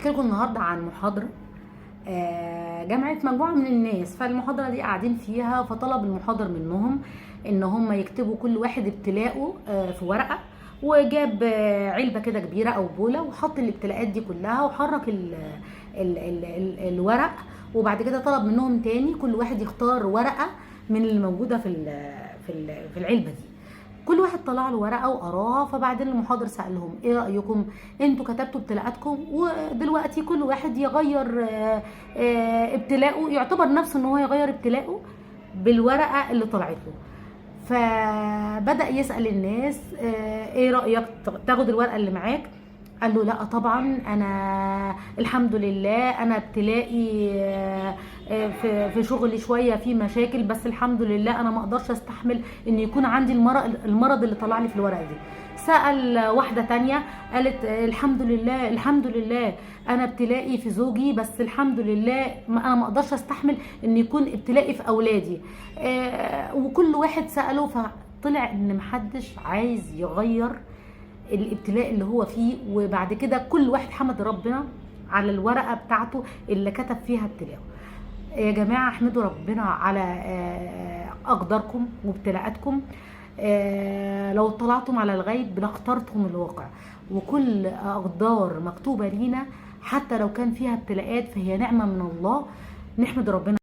هحكي لكم النهارده عن محاضرة جمعت مجموعة من الناس. فالمحاضره دي قاعدين فيها، فطلب المحاضر منهم ان هم يكتبوا كل واحد ابتلاءه في ورقه، وجاب علبة كده كبيرة او بوله وحط الابتلاءات دي كلها وحرك ال ال ال ال الورق. وبعد كده طلب منهم تاني كل واحد يختار ورقة من اللي موجودة في العلبة دي. كل واحد طلع له ورقة وقراها. فبعدين المحاضر سالهم: ايه رايكم؟ انتوا كتبتوا ابتلاءاتكم، ودلوقتي كل واحد يغير ابتلاءه، يعتبر نفسه ان هو يغير ابتلاءه بالورقة اللي طلعت له. فبدا يسال الناس: ايه رايك تاخد الورقة اللي معاك؟ قال له: لا طبعا، انا الحمد لله انا ابتلائي في شغلي شوية في مشاكل، بس الحمد لله انا ما اقدرش استحمل ان يكون عندي المرض اللي طلع لي في الورقة دي. سأل واحدة تانية قالت: الحمد لله الحمد لله، انا ابتلائي في زوجي، بس الحمد لله انا ما اقدرش استحمل ان يكون ابتلائي في اولادي. وكل واحد سأله، فطلع ان محدش عايز يغير الابتلاء اللي هو فيه. وبعد كده كل واحد حمد ربنا على الورقة بتاعته اللي كتب فيها ابتلاءه. يا جماعة، احمدوا ربنا على أقداركم وابتلاءاتكم. لو اطلعتم على الغيب لاخترتم الواقع. وكل أقدار مكتوبة لينا حتى لو كان فيها ابتلاءات فهي نعمة من الله، نحمد ربنا.